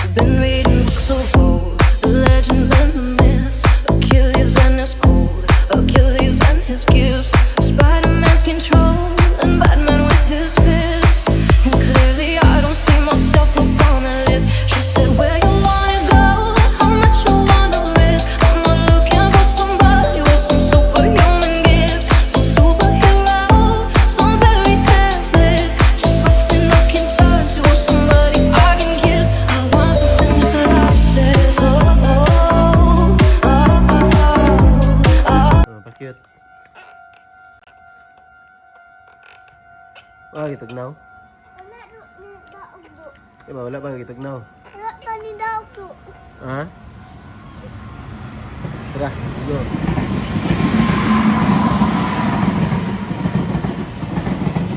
I've been reading books of old, the legends and the myths, Achilles and his gold, Achilles and his gifts, Spider-Man's control, and Batman with his fists. And clearly I don't see myself upon the list. She said, "Where you wanna go? How much you wanna risk? I'm not looking for somebody with some superhuman gifts, some superhero, some fairy tale. Just something I can turn to, somebody I can kiss. I want something just like this. Oh." Oh, pa-cute. Wala gitugnaw? Wala do ni daog do. Di ba, wala ba gitugnaw? Wala pa ni daog do. Ha? Tara, let's go.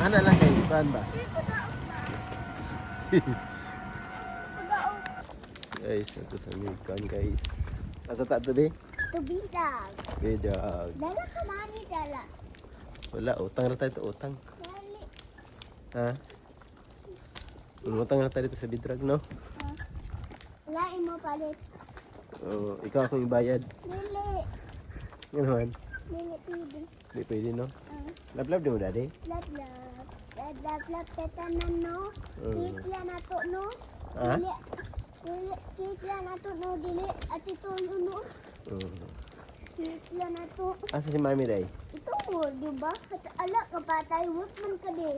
Ana lang kay kuan ba? Di ko daog ba? Ko daog. Guys, ito sa mi kuan, guys. Asa ta to be? Tubig. Video. Dala ka mami dala. Wala, utang ra tayo to, utang. Dali. Ha? Utang ra tayo dito sa Bidrag, no? Wala imo palit. Oh, ikaw akong ibayad. Dili. Ganun. Dili pwede. Di pwede, no? Ah. Love-love di mo, daddy? Lap lap. Lap lap lap tatanan no. Kitla na to no. Ha? Dili. Dili kitla na to no dili ati tuyo no. Kitla na to. Asa si mami day? Ito mo, di ba? At ala ka patay, work man ka di.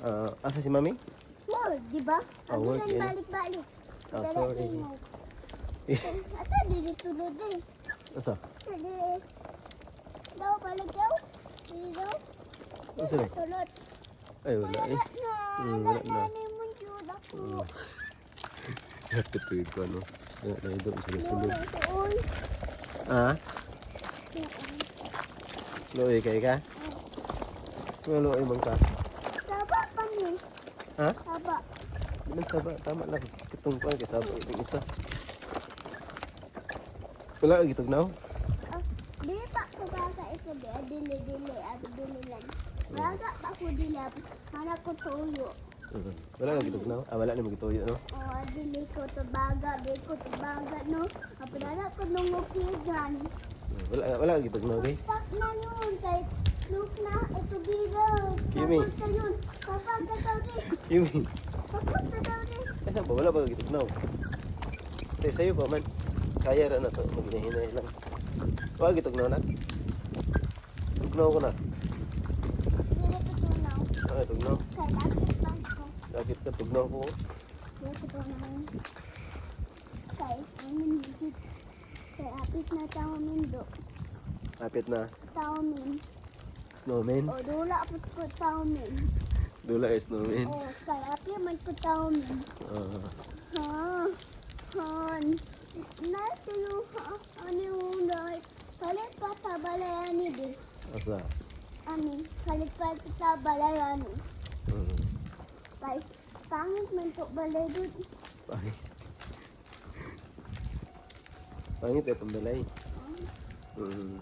Ah, asa si mami? Work, di ba? Oh, work, Abi yun. Balik-balik. Oh, Dala sorry. imo. Ata dili tulod eh. Asa? Dili. Daw balik daw. Dili daw. Asa ni? Tulod. Ay, wala Wala eh. na. Wala Wala na. na ni mong jud ako. Dapat tuwid ko ano. Wala na ito, sulod-sulod. Uy. Ha? Luoy kay ka? Nga luoy man ka? Saba pa ni. Ha? Saba. Di man saba, tama lang. Kitong kuan kay saba itong isa. Wala ka gitugnaw? Ah, dili pa ko ba sa isa di. Ah, dili dili. Abi dili lang. Wala pa ko dili. Hanap ko tuyo. Wala ka gitugnaw? Ah, wala ni mo gituyo, no? Oh, dili ko tubaga, dili ko tubaga, no? Apadala ko nung upigan. Wala wala ka gitugnaw, kay? Pak na yun, kay look na, ito bigaw. Kimi. Kapag ka yun, kapag ka daw di, Yumi. kapag ka daw di. Asa ba? Wala ba ka gitugnaw? Say, sayo pa man. Kaya ra na to. Maghinahinay lang. Wala ka gitugnaw na? Tugnaw ko na. Dili ko tunaw, Ah, tugnaw. kay lakit man ko. Sakit ka, tugnaw ko. Dili ko tunaw. Kay, amin dikit. Kay apit na tao mindo, Kapit na. tao min. Snowman. O dula apot ko tao min. Dula ay snowman. O, kay apit man ko tao min. Ah. Ha, han. Nasa yung ha, ano yung dahil. Palit pa sa balayani di. Asa? Ani, palit pa sa balayani. Kay, pangit man to balay dun. Pangit. Pangit eh, pambalay.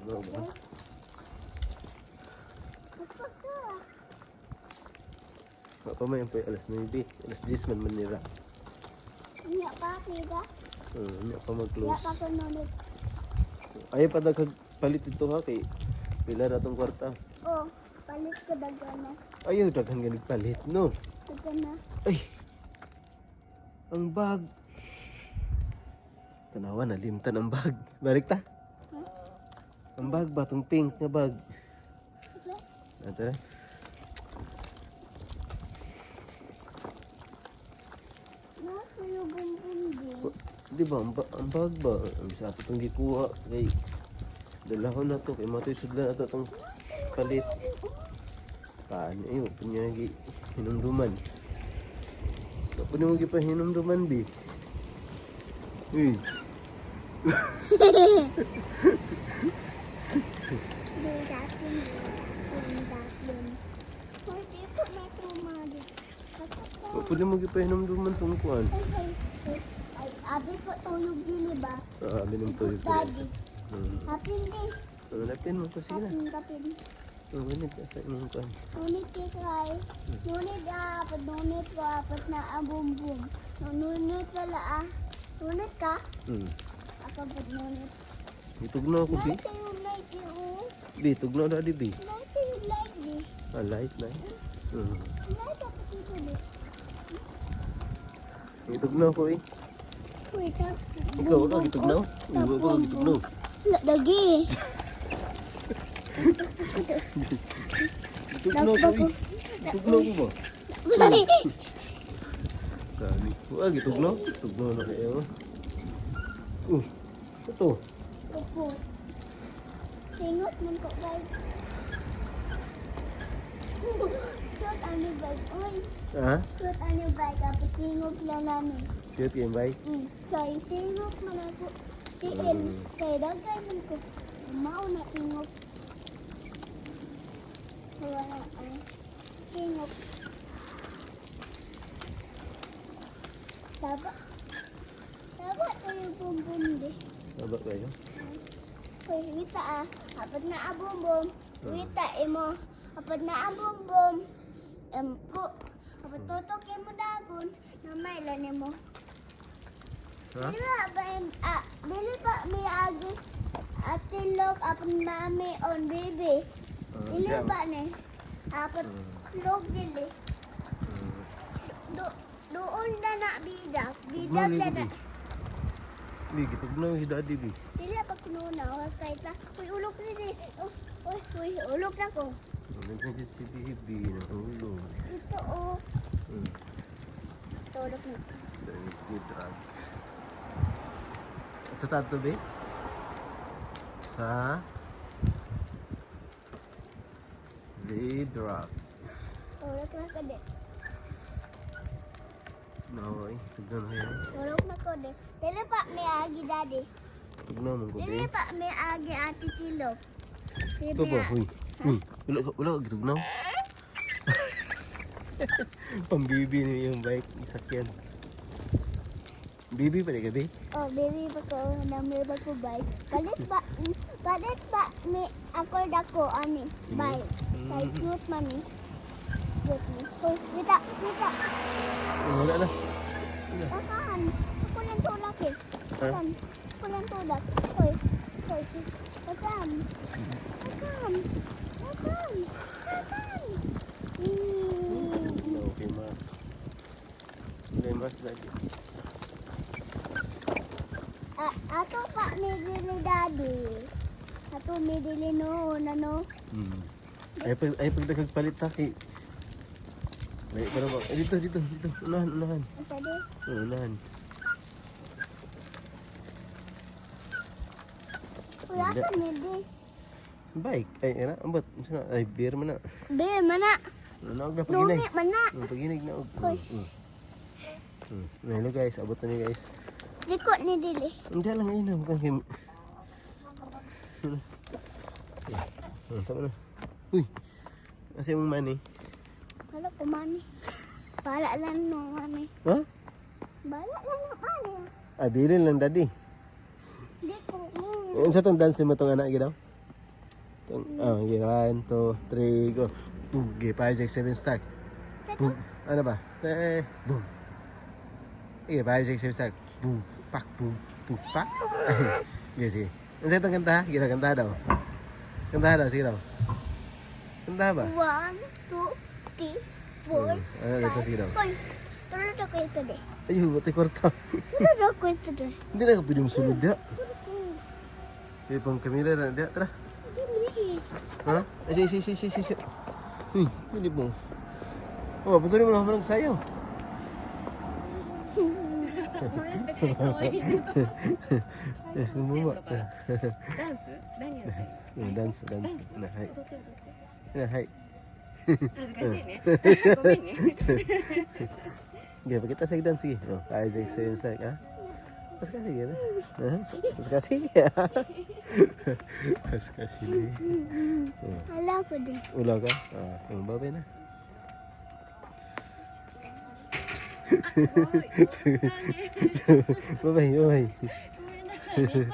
No ba? Kapag ka. Wa pa man po alas 9, alas 10 man Manila. Nya pa, kaya. Nya pa Nya mag-close. pa ko nunit. Ay pa dagkag palit ito ha kay pila ra tong kwarta. Oh, palit ko dagana. Ayaw daghan ganig palit no. Dagana. Ay. Ang bag. Tanawa na limtan ang bag. Balik ta. Ang bag ba tong pink nga bag. Okay. Ah, tara. Nasa yung bumbum di. Di ba, ang bag ba? Ang sa ato itong gikuha kay dalahon na to kay matoy sudlan na to itong palit. Paano eh, huwag po niya hinumduman. Huwag po niya gipahinumduman, bi. Uy, Di, dapin, dapin, dapin. Hoy, di ko na tumagi. Huwag po niya gipahinumduman itong kuan. Ay, ay, ay, ay, abi ko tuyog dili ba? Ah, abi ng tuyog dili. Daddy. Hmm. Hapin di. So, lapin mo ko, sige na. Hapin, hapin. Ang ganit ka sa imong kuan. Ngunit kay kay. Ngunit apat, ngunit ko apat na ang bumbum. Ngunit wala ah. Nunit ka? Ako ba nunit? Itugnaw ko, bi. Light yung light yung. Bi, tugnaw na di, bi. Light yung light di. Ah, light, nice. Light ako dito di. Itugnaw ko, eh. Wait, ah. Ikaw, wala ka gitugnaw? Wala ka gitugnaw. Wala, Lagi. Gitugnaw ko, eh. Gitugnaw ko ba? Dami. Wala, gitugnaw. Tugnaw na kayo. Ito. Opo. Tingot man ko bike. Suot ano bike? Oy, Ha? suot ano bike? Tapos tingog lang namin. Cute game, bye. Kay tingog man ako. Tiil. Kay dagay man ko. Mao na tingog. Wala ang tingog. Taba. Taba tayo bumbum di. Taba kayo. Uy, wita ah. Apat na abumbom. Wita imo. Apat na abumbom. Empo. Apat tutok imo dagon. Namailan imo. Ha? Dili ba ah, dili ba may agi atilog apat mami on baby. Ah, Dili diyan. ba ni? Apat log dili. Do doon na na bidak. Bidak Tugnaw na ni na. Bi. Bi, gitugnaw si daddy, bi. Dili pa kinuna kay ta. Uy, ulok ni di. Uy, uy, ulok na ko. Nagkakit si Bibi, nahulog. Ito oh. Tulok na. Good drug. Sa tato, be? Sa? Lead rock. Tulok na ko di. No, eh. Tugnaw na kayo. Tulok na ko di. Dili pa may agi daddy. Tugnaw man ko, be. Dili pa may agi ati tilok. Dili Ito ba? pa- Uy. Uy. Wala ka gitugnaw. Pambibi ni yung bike. Isakyan. Bibi pa di ka, be? Oh, baby pa ko na may ba ko bike. Palit ba may ako dako ani bike. Kay cute man ni. Cute ni. Hoy, kita, kita. Eh, wala na. Takaan. Ako lang tulak eh. Ha? Takaan. Ako lang tulak. Hoy, hoy. Takaan. Takaan. Takaan. Takaan. Okay, mas. Okay, mas lagi. Ah, ato pa may dili daddy. Ato may dili noon ano. Ay pag nagpalit ta kay. Ay, pero ba? Eh, dito, dito, dito. Unahan, unahan. Ang tadi. Oo, unahan. Wala Hindi. ka may di. Bike. Ay, era, ambot. Unsa na? Ay, beer man na. Beer mana. Naog na paginay. Lumi mana. Paginay na og. Hoy. Hello guys, abot na ni guys. Likot ni dili. Hindi lang ayun na mukhang kim. Tama na. Uy. Asa imong money? Wala ko mani. Bala lang no mani. Ha? Bala lang no mani. Ah, bilin lang daddy. Di ko. Unsa tong dance nimo tong anak gid daw? Tong ah, okay, 1, 2, 3, go. Boom, okay, 5, 6, 7, start. Boom. Ano ba? Eh, boom. Okay, 5, 6, 7, start. Boom, pak, boom, boom, pak. Okay, sige. Unsa itong kanta? Sige daw, kanta daw. Kanta daw, sige daw. Kanta ba? 1, 2, 3, 4. Ano dito, sige daw. Hoy. Tulog ako ito de. Ay, hugot ay kwarta. Tulog ako ito de. Hindi na ka pwede musulod diya. Kaya pang kamera na diya, tara. Dili. Ha? Ay, sige, sige, sige, sige. Uy, hindi mo. Oh, patuloy mo na ako sayo. Eh, gumawa. ダンス何やってる Mm, dance, dance. Na, hi. 踊って踊って Na, hi. 恥ずかしいねごめんね Sige, pakita sa dance, sige. Oh, 5, 6, 7, start, ha? Mas kasi, gano'n. Ha? Mas kasi. Mas kasi. Wala ko de. Ula ka? Ah, ang babay na. すごい踊ったね Babay, babay. ごめんなさいね。